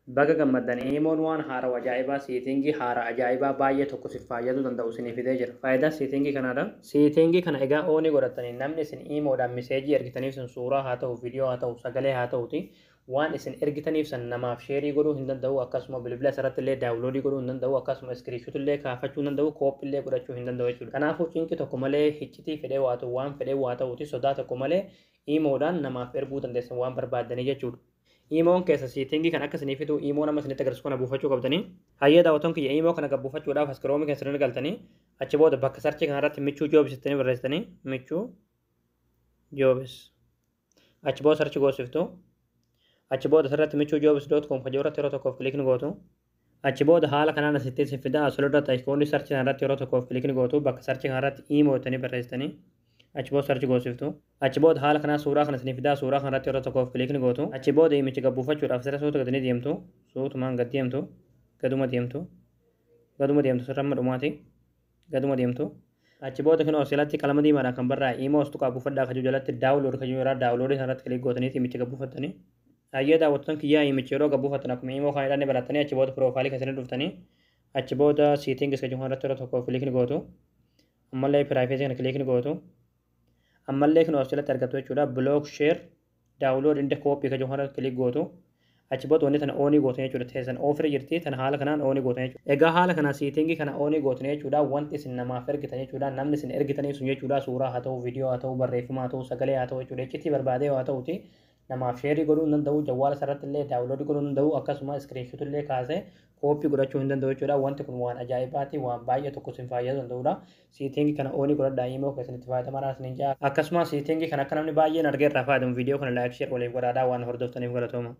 Baga gammaddan, Imoon waan haarawaa ajaa'ibaa, setting haaraa ajaa'ibaa baay'ee tokko si fayyaduu danda'u isinii fidee jira. Faayidaa setting kanaadha. Setting kana egaa on godhatanii namni isin Imoodhaan message ergitaniif sun suuraa haa ta'u, viidiyoo haa ta'u, sagalee haa ta'uti, waan isin ergitaniif san namaaf share godhuu hin danda'u, akkasuma bilbila isarratti illee download godhuu hin danda'u, akkasuma screenshot illee kaafachuu hin danda'u, copy illee godhachuu hin danda'u jechuudha. Kanaafuu cinqii tokko malee, hiccitii fedhee waa ta'u, waan fedhee waa ta'uti, sodaa tokko malee Imoodhaan namaaf erguu dandeessan waan barbaaddanii jechuudha. Imoon keessa setting kan akka isinii fidu Imo nama isinitti agarsiisu kana buufachuu qabdanii. Hayyee daawwattoon kiyya, Imo kana buufachuudhaaf as Chrome keessa ni galtanii, achi booda bakka search kanarratti Michuu Jobs jettanii barreessitanii, Michuu Jobs, achi booda search goosiftu. Achi booda asirratti michuujobs.com kan irratti yeroo tokkoof click ni gootu. Achi booda haala kanaan asitti isin fida. Asirratti icon search kanarratti yeroo tokkoof click ni gootu. Bakka search kanarratti Imo jettanii barreessitanii, achi booda search goosiftu. Achi booda haala kanaa suuraa kana isinii fidaa. Suuraa kanarratti yeroo tokkoof click ni gootu. Achi booda imicha gabbuufachuudhaaf sirra suuta gadanii deemtu. Suutumaan gad deemtu. Gaduma deemtu. Gaduma deemtu, sirra amma dhumaati. Gaduma deemtu. Achi booda kan jalatti qalama diimaadhaan kan barraa'e Imo tuqaa buufadhaa kajuu jalatti download kajuu irraa download sanarratti click gootanii imicha gabbuufattanii. Hayyee daawwattoon kiyyaa, imicha yeroo gabbuufatan akkuma Imo kan jedhanii barattanii, achi booda profile keessanii dhuftanii, achi booda settings kajuu kanarratti yeroo tokkoof click ni gootu. Ammallee privacy kana click ni gootu. Ammallee kan as jalatti argattu jechuudha, block share, download and copy kajuu kanarratti click gootu. Achi booda wanni tana on gootan jechuudha. Teessan off irra jirti, tana haala kanaan on gootan jechuudha. Egaa haala kanaan setting kana on gootan jechuudha. Wanti isin namaaf ergitan jechuudha, namni isin ergitaniif sun jechuudha, suuraa haa ta'u, viidiyoo haa ta'u, barreeffama haa ta'u, sagalee haa ta'u jechuudha, iccitii barbaadee haa ta'uti, namaaf share godhuu hin danda'u, jawwaala isarratti illee download godhuu hin danda'u, akkasuma screenshot illee kaasee copy godhachuu hin danda'u jechuudha. Wanti kun waan ajaa'ibaati, waan baay'ee tokko isin fayyaduu danda'udha. Setting kana on godhadhaa, Imo keessan itti fayyadamaa isiniin jaa. Akkasuma setting kana akka namni baay'een argee irraa fayyadamu viidiyoo kana like, share waliif godhaadhaa. Waan hordoftaniif galatooma.